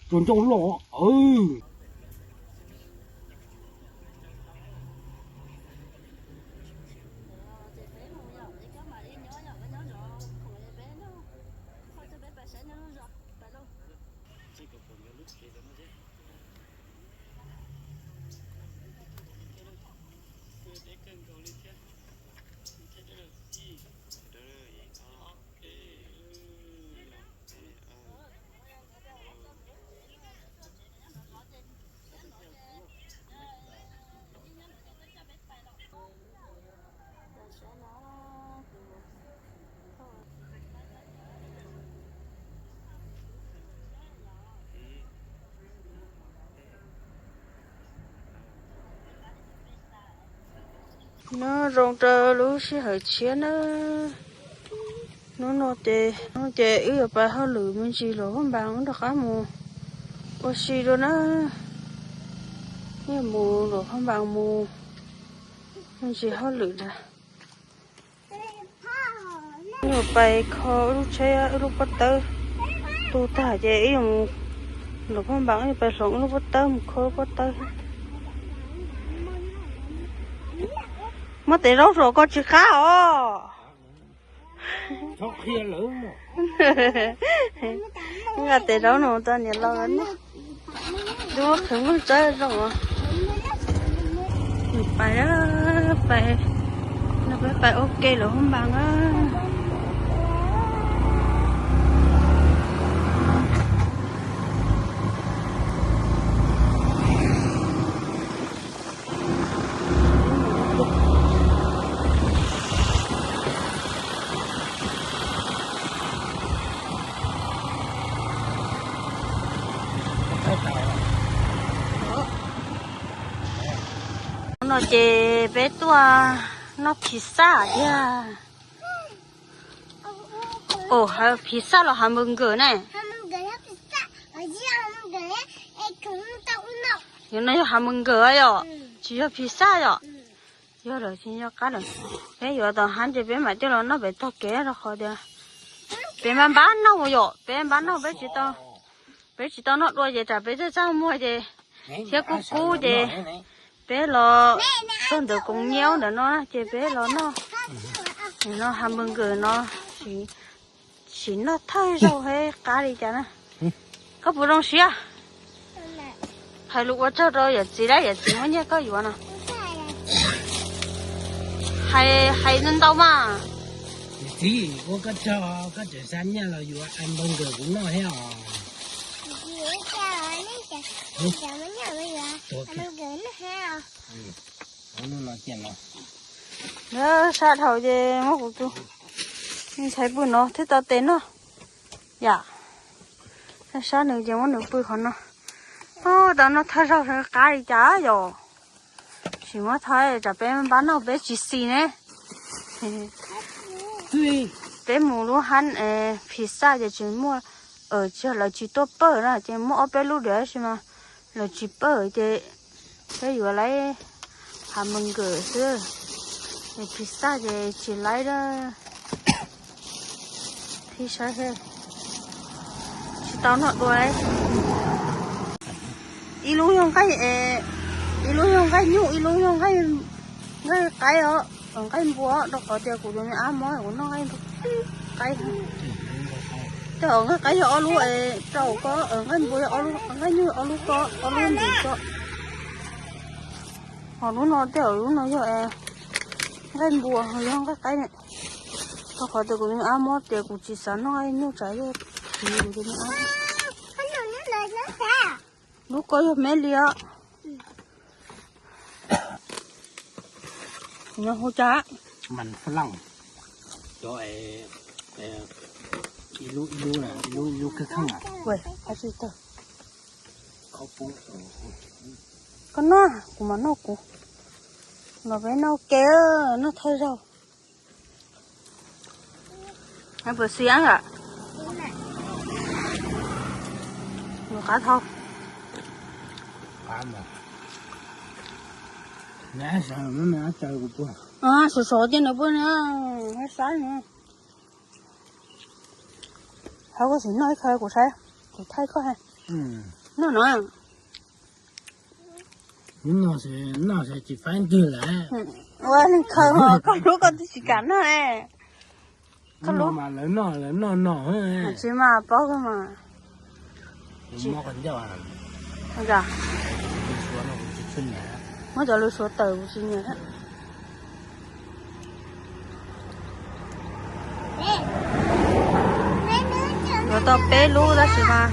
Tus ncauj loj. No zoo rau lub sij hawm tshiab na. Hnub no ces, hnub ces wb yuav pais hauj lwm me ntsis, luam phaj npas wb rov qab mus ua si dua na. Wb yuav mus luam phaj npas mus me ntsis hauj lwm na. Wb yuav pais kho wb lub tsheb, wb lub pob tawb tu tag ces wb yuav mus luam phaj npas, wb yuav pais hloov wb lub pob tawb, mus kho lub pob tawb. Muab tes zaub hluas koj tsis qab os. Nqa tes zaub no mus rau niam laus na. Lub qhwv muag tsawb zoo os. Pais, pais, no peb pais ua ke luam phaj npas na. No ces peb tuaj noj pizza thiab. Ov, pizza los hamburger ne? Yuav no yog hamburger yom, tsis yog pizza yom? Yog lawm tsis yog qab lawm. Peb yuav tau hab ces peb mam coj los noj pem tog kev rau qhov tias peb npab npab nauj yom, peb npab nauj peb tsis tau, peb tsis tau noj dua ces tsam peb txaj txaj muag ces thiab kub kub ces peb los txog ntawm koom nyiab ntawm no ces peb los noj no hamburger no, sim noj thawj zaug thiab qab li cas na. Koj puas zoo siab? Hais lus ua tsaug rau yawm txiv lawm, yawm txiv muab nyiaj koj yuav no. Hais, hais ntau ntau mas. Yawm txiv, ua koj tsaug, koj tseem xa nyiaj los yuav hamburger kuv noj thiab os. Sab dhau ces muab kuv tus ntxhais pw no thiab tau tes noj. Yam, sab nws ces muab nws pw qhov no. Tau noj thawj zaug qab li cas yom. Tsis muab thawj tsam peb npab noj peb tsis xis ne. Peb mus lub hab pizza ces tsis muaj, tsis, lawv tsis tuaj pawj na, ces muaj ob peb lub diam tab sis mas lawv tsis pawj ces peb yuav lawv hamburger xwb, pizza ces tsis lawv. Tsis tau noj dua. Ib lub yog nqaij, ib lub yog nqaij nyuj, ib lub yog nqaij qaib os, nqaij npua, rau qhov tias kuv tus me ab mob kuv noj nqaij qaib. Tej zaum nqaij qaib yog ob lub, rau koj, nqaij npua yog ob lub, nqaij nyuj ob lub, koj ob lub ntim koj. Ho lub no tej zaum lub no yog nqaij npua, yog nqaij qaib ne. Rau qhov tias kuv tus me ab mob tias kuv tsis xav noj nqaij nyuj tsam yog phiv kuv tus me ab. Lub koj yog me li os. Nyob hauv cas? Mas Fab Laj, cov ib lub ib lub, ib lub ib lub kawg kheej. Koj noj, kuv mam noj kuv. Los peb noj ua ke, noj thawj zaug. Puas xis yom? Nws qab dhau. Sov sov ces nws pw na, saib na. Hab koj sim noj ib qho kuv saib, kuv thaij koj ha. Noj no. Noj, noj tsis faib ntwg lawm. Ua neeg khaws ho koj hlub koj twb tsis kam noj ne. Koj hlub mas lawv noj, lawv noj no. Tsis mas paub koj mas. Muab cov lws suav tawm kuv tsis nyiam. Yuav tau peb lub tab sis mas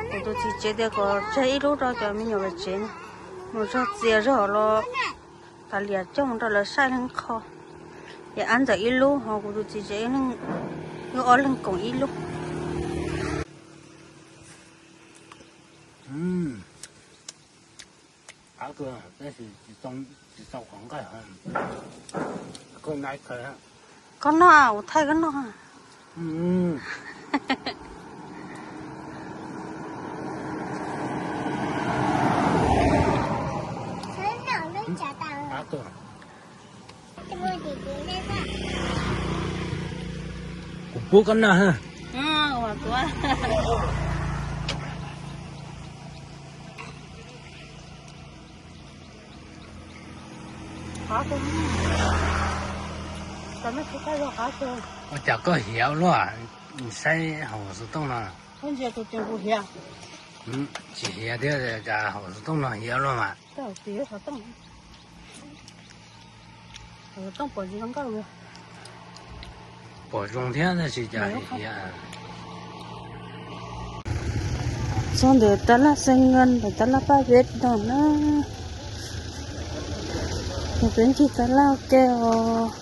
kuv tus txiv tsev tias kom tseg ib lub rau cov me nyuam lawv tsev no, mus txog txias zog los kav liam coj mus rau lawv saib leej qho. Ces ab ntxawm ib lub ho kuv tus txiv tsev wb ob leeg koom ib lub. Koj noj, kuv thaij koj noj. Kuv pub koj noj. Ua cas koj hiav ua luaj, saib hauv xov tooj no. Tsis hiav thiab, cas hauv xov tooj no hiav luaj mas. Pom zoo thiab tab sis cas hiav. Txog ntawm tab laj xeeb nka ntawm tab laj paj veb no na. Nws peb ncig tab laj ua ke os.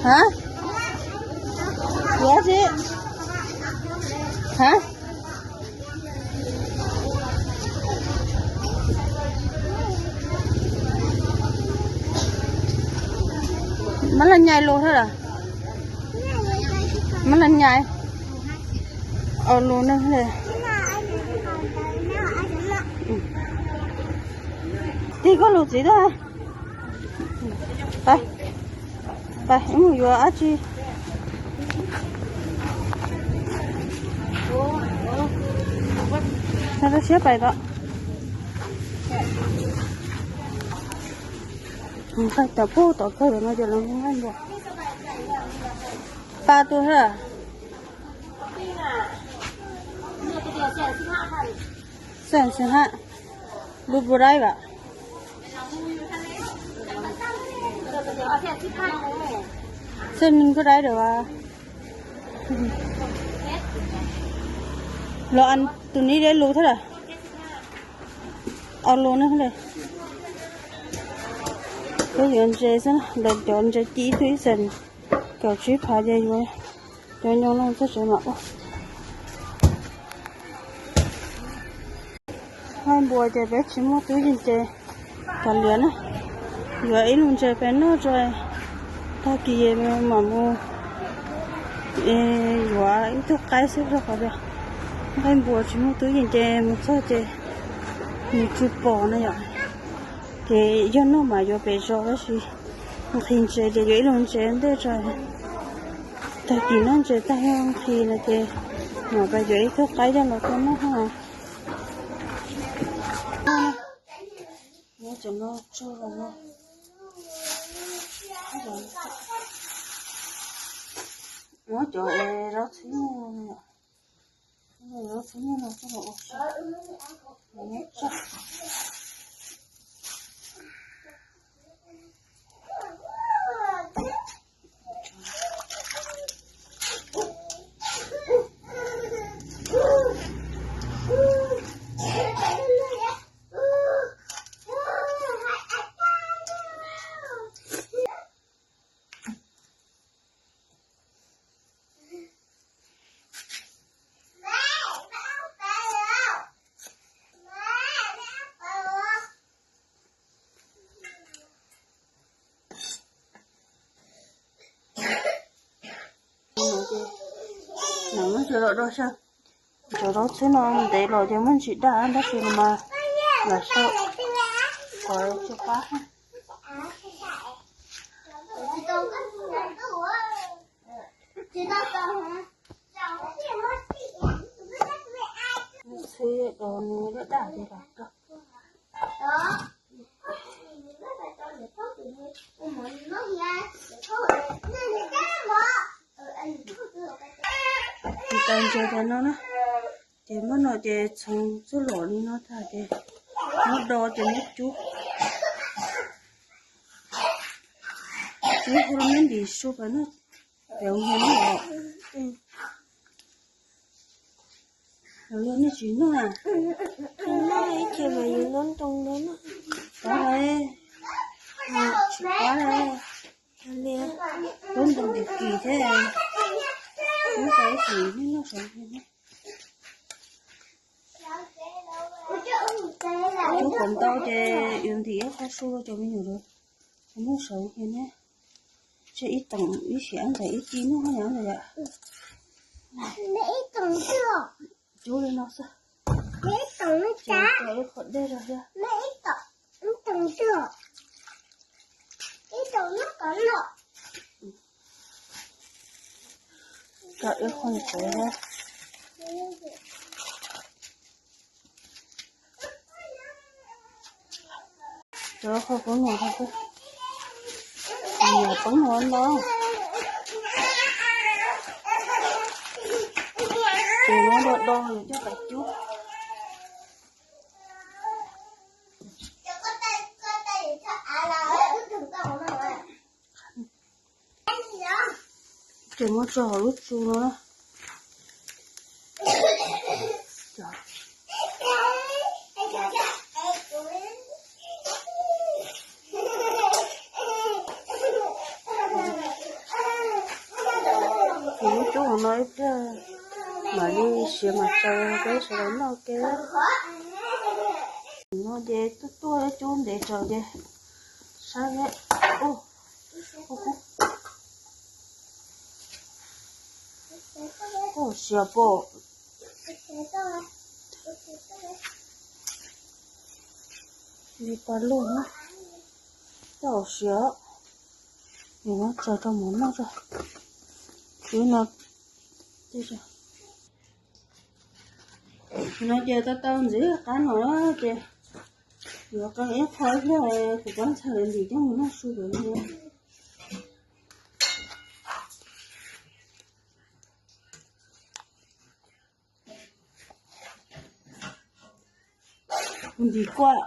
Hab? Yuav tsi? Hab? Mab las nyais lus thiab las? Mab las nyais. Au lus ne. Tig koj lus txiv tag. Pais, pais, wb mus yuav dab tsi? Rau siab pais tod. Nqaij tod pug tod kawg no ces lawv nqaij npua. Pab tus thiab. Xees xees hab. Lub npua daib vam. Xees npua daib dam vas. Los tus nib deb lus thiab las? Au lus ne. Peb yuav ntses xwb, lawv cov ntses ci ib tug ib xees kaum tsib phav ces yuav cov nyob no txog tsev mam ua. Nqaij npua ces peb tsis muaj tub yeej ces kav liam na, yuav ib lub ntses peb noj tso, tag kis mam mus yuav ib tug qaib xwb rau qhov tias nqaij npua tsis muaj tub yeej ces mus txog ces nws tsis pom na yom. Ces yog noj mas yuav pem zos tab sis nqhis ntses ces yuav ib lub ntses ntej tso, tag kis noj ntses tag yog nqhis no ces mam pais yuav ib tug qaib coj los rau noj. Muab cov zaub txhib nyuj, zaub txhib nyuj no coj los ua si. Cov zaub txhwb no ntev los ces muaj ntsis daj tab sis mas lam sau kom tsis qab. Tos nws daj daj ces los rau. Tau ntses tas no na, ces muab no ces txhoov txuj lom li no tag ces muab do ces muab cub, cub hu rau neb ntim su pas no, ces ua no os. Yog nej tsis noj na, ib ce mas yus noj ntoo no na, pab, tsis pab, pab ntoo kim kim thiab, pub tau ib chim nej noj saud. Cub kom ntau ces yus ntim ib qho su rau cov me nyuam lawv noj saud kiag ne. Tseg ib toom ib xiam ntawm ib ci noj yom ntawd yom. Cub li no xwb. Ces tso ib qho dej rau thiab. Tso ib qho ntawd thiab. Cov qhov qub no, niam poob no no. Ces muab do do coj pais cub. Ces muab tso hauv lub tsu no. Ces lub tub hauv no ib pliag mam li siav mam tsaws peb sawv daws noj ke. No ces tuaj tuaj cub ntev tsaws ces saib, koj siav pom li pas lug na, koj siav, nws muab tsaws rau mus noj tso. Cub no, no ces tau tau ntxiv qab no ces yuav qee ib qho ib pliag kuv pab ntxhais ntim coj mus noj su lawm no. Ntim kuaj.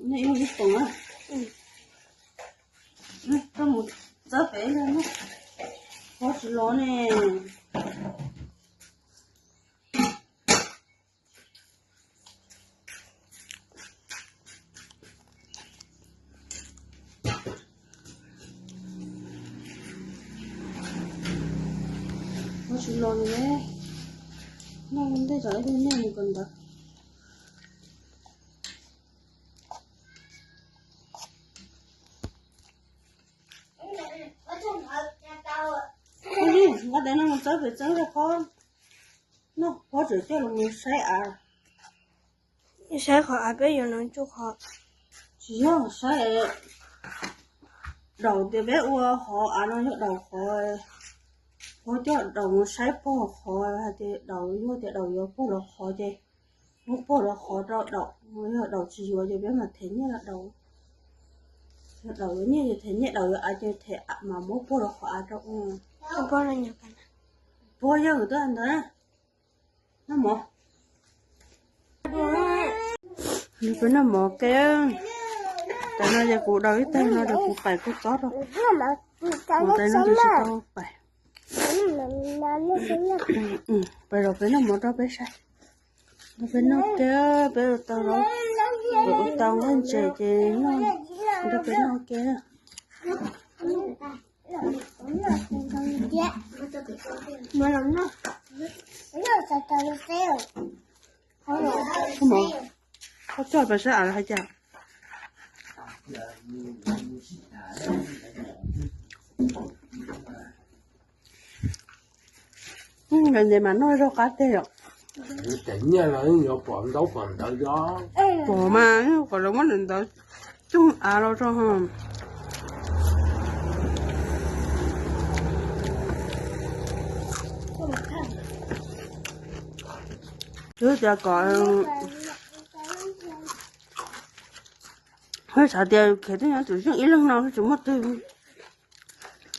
Nej ib mus ib toom na. Koj mus txawb pem ib leeg na. Qhov tsis los ne. Qhov tsis los ne. Noj ntej tsam ib pliag nej mus kom ntawd. Nqa tes no mus txawb pem txawb qhov, noj qhov tseem coj los mus saib av. Saib qhov av peb yuav los tsuj qhov. Tsis yog saib daus tias peb ua qhov av no yog daus qhov, qhov coj daus mus saib pog qhov hais tias daus yog tias daus yuav pog los qhov ces muab pog los qhov rau daus, yog daus tsis yuav ces peb mam them nyiaj rau daus. Yog daus yuav nyiaj ces them nyiaj, daus yuav av ces them av mas muab pog los qhov av rau. Pog yog tuaj ntawd. Noj mov. Peb noj mov ke. Tam no ces kuv daus ib tag no ces kuv pais kuj tsob rau. Kuv tam no ces tsis tau pais. Pais los peb noj mov rau peb saib. Peb noj ke, peb ua tau, peb ua tau nqaij ntses ces noj, peb noj ke. Koj coj pais saib av los hais cas? Ntev mas noj zaub qab teg yom. Cov nyiaj los yuav pom ntaub pom ntawv yom. Kom mas, kom lawv muab ntawv coj av los rau. Twb tias kom, xav tias khev twb nyob tus yeej ib leeg no tsis muaj twg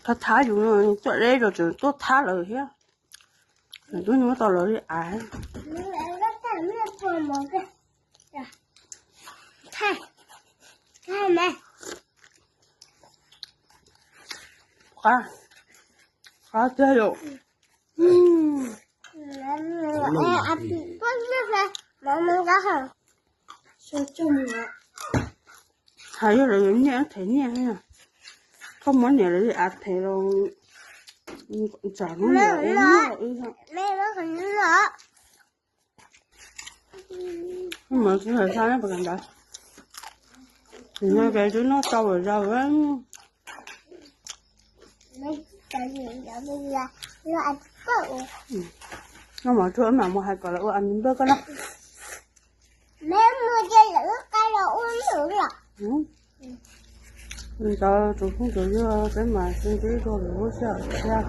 thab thab yus no, tuaj deb rau tseem tuaj thab lawm thiab. Twb muab tau lawv li av. Qab, qab tiag yom. Hais yog lawv yuav nyiaj them nyiaj, koj muab niam lawv li av them los tsam no. Mas tsis hais xa ne puas kam ntawd. Nim no ces twb noj tau lawm zaum. Noj mov tsuag mam mus hais kom lawv ua a mi npawj koj na. Ntawd tsoom phooj tsoom ywg peb mam sib ntsib dua lwm lub sij hawm thiab.